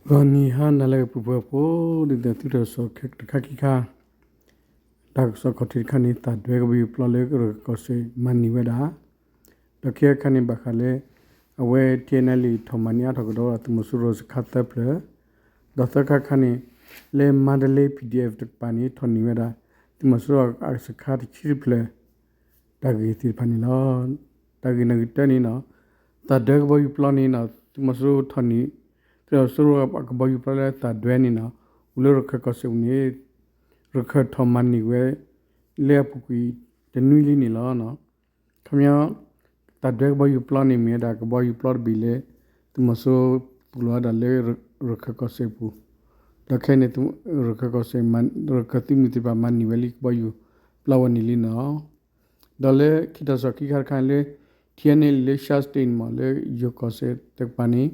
ဂီၤနံၤဟါနၤလၢအဂ့ၤ ပုၢ်ဖိဝဲၢ်ဖိ, ဒ်သိးသုတၢ်ကစီၣ်တခါခံခါ, တၢ်ကစီၣ်ခီၣ်ထံးတခါန့ၣ် သးဒွဲကဘီယူၤပျီလၢရခၢၣ်ကီၢ်စဲၣ်မၤန့ၢ်ဝဲဒၣ်, ဒီးခံခါတခါန့ၣ် ဘၣ်ဃးလၢ အဝဲ T N L A ထီၣ်မၤန့ၢ်အါထီၣ်ကဒီးဝဲဒၣ်သုးမီၤစိရိၤစခါသၢဖျၢၣ်, ဒီးသၢခါတခါန့ၣ် လၢမါတလ့ P D F တကပၤန့ၣ် ထီၣ်န့ၢ်ဝဲဒၣ် သုးမီၤစိရိၤအစခါတဆံတဖျၢၣ် တၢ်ဂ့ၢ်သ့ၣ်တဖၣ်န့ၣ်လီၤ. တၢ်ဂ့ၢ်နီၣ်ဂံၢ်တၢန့ၣ်နီၤ, သးဒွဲကဘီယူၤပျီန့ၣ်နီၤ သုးမီၤစိရိၤထီၣ်န့ၢ်, သုးမီၤစိရိၤအကဘီယူၤပျီလၢသးဒွဲန့ၣ်နီၤ, အိၣ်လၢရခၢၣ်ကီၢ်စဲၣ်ပူၤန့ၣ် ရခၢၣ်ထီၣ်မၤန့ၢ်ဝဲ လၢအပူၤကွံာ်တနွံလံန့ၣ်လီၤ. ခီပညီ တၢ်ဒွဲကဘီယူၤပျီန့ၣ်မ့ၢ်ဝဲဒၣ်ကဘီယူၤပျီတဘ့ၣ်လၢ သုးမီၤစိရိၤသူၣ်လီၤဝဲဒၣ်လၢရခၢၣ်ကီၢ်စဲၣ်ပူၤ, ဒီးခဲအံၤန့ၣ် ရခၢၣ်ကီၢ်စဲၣ် ရခၢၣ်သုးမုၢ်သ့ၣ်တဖၣ်မၤန့ၢ်ဝဲလံကဘီယူၤပျီဝဲန့ၣ်လံနီၤ. ဒီးလၢခံတၢ်ကစီၣ်ခံခါတခါန့ၣ်လၢ T N L A လၢ Shan State န့ၣ်မ့ၢ်လၢယိၤကီၢ်စဲၣ်တကပၤန့ၣ်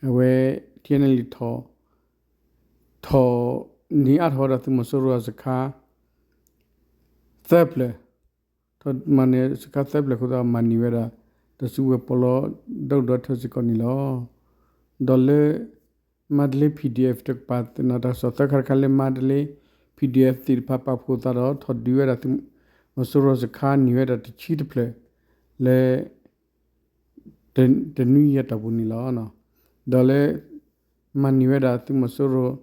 အဝဲ T N L A ထီၣ် ထီၣ်န့ၢ်အါထီၣ်ဝဲဒၣ်သုးမီၤစိရိၤအစခါ သၢဖျၢၣ်, ထီၣ်မၤန့ၢ်စခါသၢဖျၢၣ်အဃိသတး မၤန့ၢ်ဝဲဒၣ် တၢ်စုကဝဲၤပီးလီဒီဒူၣ်ဒီထၢစ့ၢ်ကီးန့ၣ်လီၤ. ဒီးလၢ မါတလ့ P D F တကပၤသ့ၣ်နီၤ တၢ်ကစီၣ်သၢခါတခါလၢမါတလ့ P D F သ့ၣ်တဖၣ်ပာ်ဖှိၣ်သးဒီးထီၣ်ဒုးဝဲဒၣ်သုးမီၤစိရိၤစခါန့ၢ်ဝဲဒၣ်တဆံတဖျၢၣ် လၢ တနွံအတီၢ်ပူၤန့ၣ်လီၤ. ဒီးလၢ မၤန့ၢ်ဝဲဒၣ်သုးမီၤစိရိၤ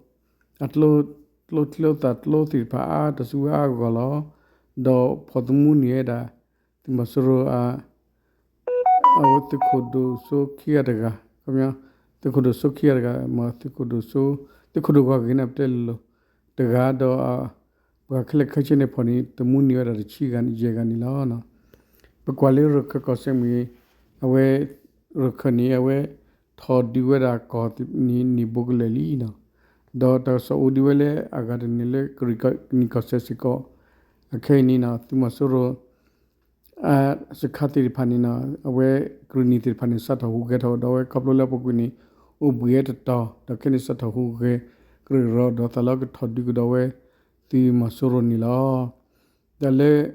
အကျိ ကျိချံကျိသၣ်ကျိသ့ၣ်တဖၣ်အါ တၢ်စုကဝဲၤအါအါဂီၢ်ဂီၢ်လီၤ. ဒီးဖီၣ်သမူန့ၢ်ဝဲဒၣ် သုးမီၤစိရိၤအ အဝဲသုးခိၣ်ဒိၣ်စိခံဂၤတဂၤ, ခီပညီ သုးခိၣ်ဒိၣ်စိခံဂၤတဂၤ မ့ၢ်သုးခိၣ်ဒိၣ်စိ သုးခိၣ်ဒိၣ်ဂီၢ်ဂ့ၤန့ၣ် ပတဲလိၤလိၤ တဂၤဒီး ပှၤခဲလၢာ်ခဲဆ့န့ၣ်ဖီၣ်န့ၢ် သမူန့ၢ်ဝဲဒၣ်တဆံဂၤယဲၢ်ဂၤန့ၣ်လီၤ. ပကွၢ်လၢရခၢၣ်ကီၢ်စဲၣ်မ့ၢ် အဝဲ ရခၢၣ်န့ၣ် အဝဲထီၣ်ဒုးဝဲဒၣ်ကီၢ်န့ၣ်န့ၢ်ဘိကလၢာ်လံနီၤ. ဒီးတၢ်ကစီၣ်အိၣ်ဒံးဝဲလၢအဂၤတန့ၢ်လၢကရံၣ်နံၣ်ကီၢ်စဲၣ်စ့ၢ်ကီး အခဲအံၤန့ၣ်နီၤ သုးမီၤစိရိၤ အစခါသ့ၣ်တဖၣ်န့ၣ်နီၤ အဝဲကရံၣ်နံၣ်သ့ၣ်တဖၣ်န့ၣ် စးထီၣ်ဟူးဂဲၤထီၣ်ဒီးဝဲ ခီဖျိလၢအပူၤကွံာ်န့ၣ် အိၣ်ဘှံးဝဲတတီၤ ဒီးခဲန့ၣ်စးထီၣ်ဟူးဂဲၤကရၢကရိ ဒီးသးလီကထီၣ်ဒုးကဒီးဝဲ သုးမီၤစိရိၤန့ၣ်လီၤ. ဒီးလၢ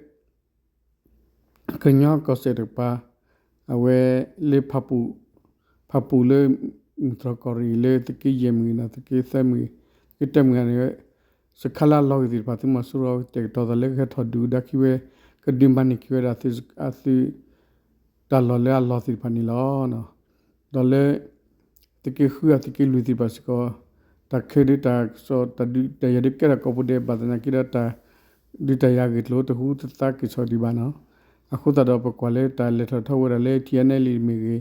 ကညီကီၢ်စဲၣ်တကပၤ အဝဲလၢ ဖၣ်ပူၣ်လၢ မုၢ်တြီၢ်ကီၢ်ရ့ၣ်လၢသုးက့ယဲၢ်မ့ၢ်ဂ့ၤနီၤ သုးက့သၢမ့ၢ်ဂ့ၤ သုးက့တၢမ့ၢ်ဂ့ၤန့ၣ် စခါလၢအလီၢ်ဂ့ၤသ့ၣ်တဖၣ် သုးမီၤစိရိၤတဲာ်ကတီၤသးလၢကဟဲထီၣ်ဒုးကဒါခံဝဲ ကဒုးမၤန့ၢ်က့ၤဝဲဒၣ်သုး တၢ်လီၢ်လၢအလီၢ်သ့ၣ်တဖၣ်န့ၣ်လီၤ. ဒီးလၢ သုးက့ဃုအသုးက့လွံၢ်သ့ၣ်တဖၣ်စ့ၢ်ကီး တၢ်ခဲဒုးတၢ်ကစီၣ်တၢ်ဒုးတၢ်ယၤဒုးကဲထီၣ်ကိးပူၤဒဲး ဘၣ်သနာ်က့ဒီး တၢ်ဒုးတၢ်ယၤဂ့ၢ်ကျိၤတဟူးတသါက့ၤဆီၣ်ဒံးဘၣ်နီၤ. အဃိသတးဒီးပကွၢ်လၢတၢ်လဲၤထီၣ်ထီၣ်ဝဲဒၣ်လၢ T N L A မ့ၢ်ဂ့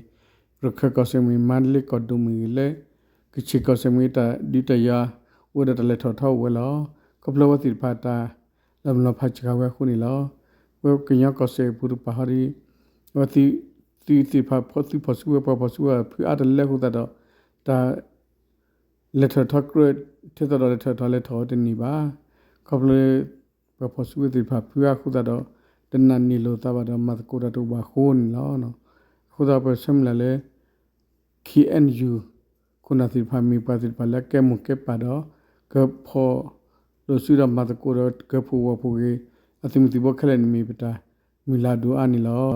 ၤ, ရခၢၣ်ကီၢ်စဲၣ်မ့ၢ်ဂ့ၤ, မါတလ့ကီၢ်ဒိၣ်မ့ၢ်ဂ့ၤ, လၢ ကခ့ၣ်ကီၢ်စဲၣ်မ့ၢ်ဂ့ၤ တၢ်ဒုးတၢ်ယၤ အိၣ်ဝဲဒၣ်တၢ်လဲၤထီၣ်ထီၣ်အိၣ်ဝဲလီၤ. ခီဖျိဝဲသ့ၣ်တဖၣ်တၢ် လီၤမုၢ်လီၤဖးစှၤဝဲအဃိန့ၣ်လီၤ. ဝဲကညီကီၢ်စဲၣ်ပူၤတကပၤဟီဒီး အဝဲသုးသ့ၣ်တဖၣ် သုးဖီၣ်စုကဝဲၤ ပှၤဖီၣ်စုကဝဲၤဖုအါတလၢအဃိသတးဒီး တၢ် လဲၤထီၣ်ထီၣ်ကြၢး ထဲသိးဒီးလဲၤထီၣ်ထီၣ်လဲၤထီၣ်ဝဲတန့ၢ်ဘၣ်. ခီဖျိ ပှၤဖီၣ်စုကဝဲၤသ့ၣ်တဖၣ်ဖုအါအဃိသတးဒီး တနာ်န့ၢ်လိာ်သးဘၣ်ဒီးမၤသကိးတၢ်တအိၣ်ဘၣ်အဃိန့ၣ်လီၤ. အဃိသတးပဆၢမုၢ်လၢ်လၢ K N U ခိၣ်နၢ်သ့ၣ်တဖၣ်မ့ၢ်ပှၤသ့ၣ်တဖၣ်လၢအကဲမိၢ်ကဲပၢ်ဒီး ကဖီၣ်လိာ်စုဒီးမၤသကိးဒီးကၢဖှိၣ်ဂီၢ်ဖှိၣ်ဂ့ၤ အသုးမုၢ်သံၣ်ဘိခဲလၢာ်န့ၣ်မ့ၢ်ပတၢ်မုၢ်လၢ်ဒိၣ်အါန့ၣ်လီၤ.